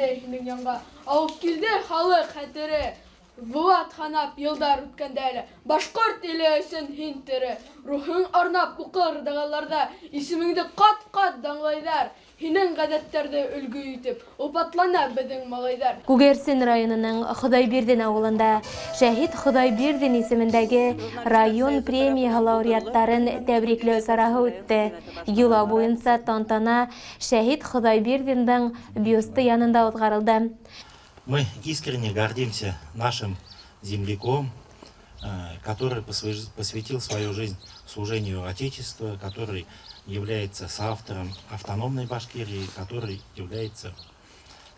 Беҙҙе һинең янға алып килде халыҡ хәтере. Булат һанап йылдар үткәндә әле, башҡорт иле өсөн һин тере. Рухың арнап уҡыр дағаларҙа, исемеңде ҡат-ҡат данлайҙар. Һинең ғәҙәттәрҙе өлгө итеп, олпатлана беҙҙең малайҙар. Күгәрсен районының Хоҙайбирҙин ауылында Шәһит Хоҙайбирҙин исемендәге район премияһы лауреаттарын тәбрикләү сараһы үтте. Йола буйынса тантана Шәһит Хоҙайбирҙиндың бюсты янында уҙғарылды. Мы искренне гордимся нашим земляком, который посвятил свою жизнь служению Отечеству, который является соавтором автономной Башкирии, который является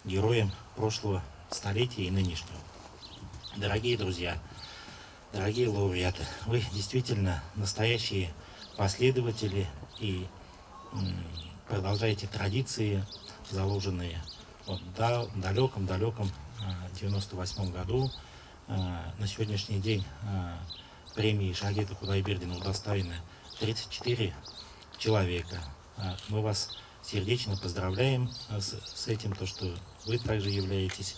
героем прошлого столетия и нынешнего. Дорогие друзья, дорогие лауреаты, вы действительно настоящие последователи и продолжаете традиции, заложенные вот в далеком-далеком 98 году. На сегодняшний день премии Шахита Худайбердина удостоены 34 человека. Мы вас сердечно поздравляем с этим, то, что вы также являетесь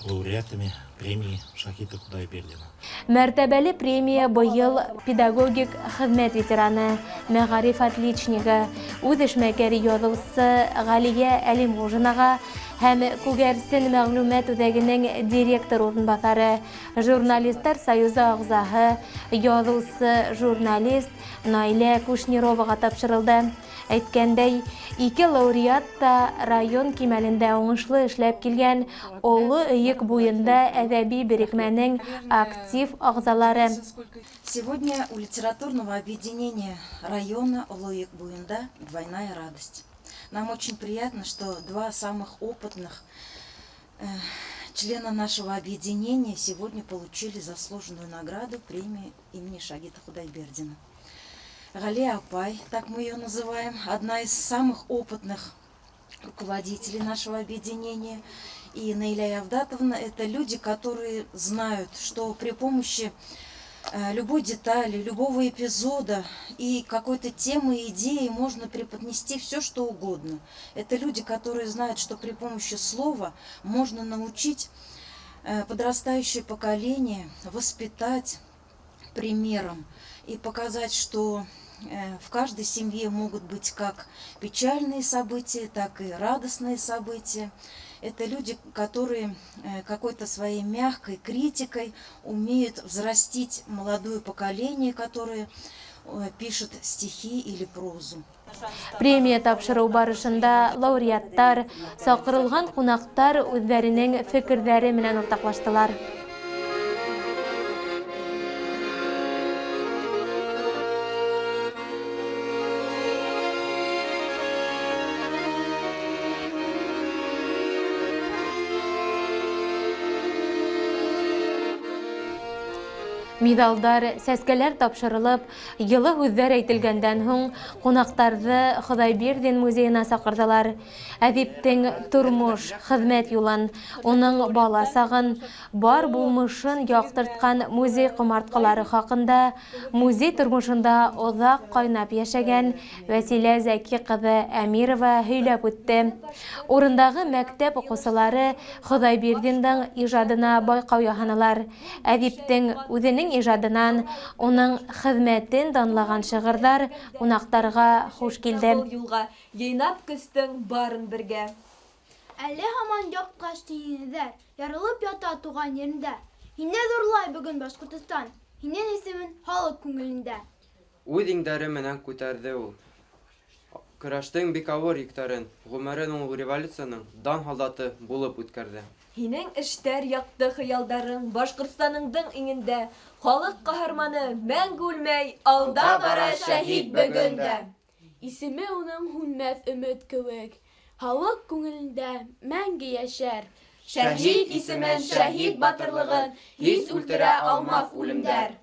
лауреатами премии Шахита Худайбердина. Мәртәбәле премия быйыл педагогик хеҙмәт ветераны, мәғариф отличнигы, үҙ эшмәкәре яҙыусы Ғәлиә Әлимғужинаға һәм Күгәрсен мәғлүмәт үҙәгенең директор урынбаҫары, журналистар союзы ағзаһы, яҙыусы журналист Наилә Кушнироваға тапшырылды. Әйткәндәй, ике лауреат та район кимәлендә уңышлы эшләп килгән Оло Өйөк буйында әҙәби берекмәнең актив ағзалары. Сегодня у литературного объединения района Оло Өйөк буйында двойная радость. Нам очень приятно, что два самых опытных члена нашего объединения сегодня получили заслуженную награду премии имени Шагита Худайбердина. Галия Апай, так мы ее называем, одна из самых опытных руководителей нашего объединения. И Наиля Явдатовна – это люди, которые знают, что при помощи любой детали, любого эпизода и какой-то темы, идеи можно преподнести все, что угодно. Это люди, которые знают, что при помощи слова можно научить подрастающее поколение, воспитать примером и показать, что в каждой семье могут быть как печальные события, так и радостные события. Это люди, которые какой-то своей мягкой критикой умеют взрастить молодое поколение, которое пишет стихи или прозу. Премия тапшырыу барышында лауреаттар, саҡырылған ҡунаҡтар үҙҙәренең фекерҙәре менән уртаҡлаштылар. Миҙалдар, сәскәләр тапшырылып, йылы һүҙҙәр әйтелгәндән һуң ҡунаҡтарҙы Хоҙайбирҙин музейына саҡырҙылар. Әҙиптең тормош, хеҙмәт юлын, уның бала сағын, бар булмышын яҡтыртҡан музей ҡомартҡылары хаҡында музей тормошонда оҙаҡ ҡайнап йәшәгән Вәсилә Зәки ҡыҙы Әмирова һөйләп үтте. Урындағы мәктәп уҡыусылары Хоҙайбирҙиндың ижадына байҡау яһанылар. Әҙиптең үҙенең ижадынан, уның хеҙмәтен данлаған шиғырҙар ҡунаҡтарға хуш килде. Юлға йыйнап көстөң барын бергә. Әле һаман яҡташ тиңеҙҙәр ярылып ята туған ерендә. Һине ҙурлай бөгөн Башҡортостан, һинең исемен халыҡ күңелендә. Үҙ иңдәре менән күтәрҙе ул көрәштең бик ауыр йөктәрен, ғүмерен ул революцияның дан һалдаты булып үткәрҙе. Һинең эштәр яҡты хыялдарың Башҡортостаныңдың иңендә, халыҡ ҡаһарманы мәңге үлмәй, алда бара шәһит бөгөн дә. Исеме уның һүнмәҫ өмөт кеүек, халыҡ күңелендә мәңге йәшәр. Шәһит исемен, шәһит батырлығын һис үлтерә алмаҫ үлемдәр.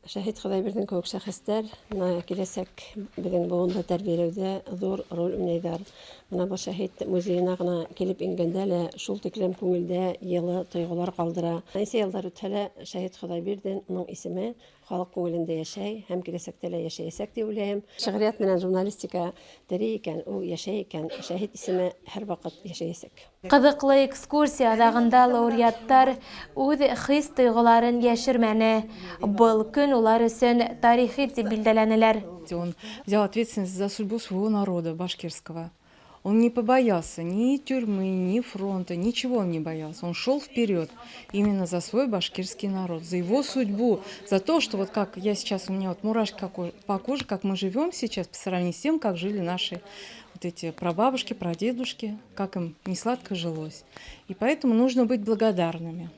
Шәһит Хоҙайбирҙин кеүек шәхестәр бына киләсәк беҙҙең быуынды тәрбиәләүҙә ҙур роль уйнайҙар. Бына был шәһит музейына ғына килеп ингәндә лә шул тиклем күңелдә йылы тойғолар ҡалдыра. Нисә йылдар үтһә лә Шәһит Хоҙайбирҙин уның исеме Халыҡ күңелендә йәшәй һәм киләсәктә лә йәшәйәсәк тип уйлайым. Шиғриәт менән журналистика тере икән, ул йәшәй икән, Шәһит исеме һәр ваҡыт йәшәйәсәк. Ҡыҙыҡлы экскурсия аҙағында лауреаттар үҙ хис-тойғоларын йәшермәне. Был көн улар өсөн тарихи тип билдәләнеләр. Он взял ответственность за судьбу своего народа башкирского. Он не побоялся ни тюрьмы, ни фронта, ничего он не боялся. Он шел вперед именно за свой башкирский народ, за его судьбу, за то, что вот как я сейчас, у меня вот мурашки по коже, как мы живем сейчас по сравнению с тем, как жили наши вот эти прабабушки, прадедушки, как им не сладко жилось. И поэтому нужно быть благодарными.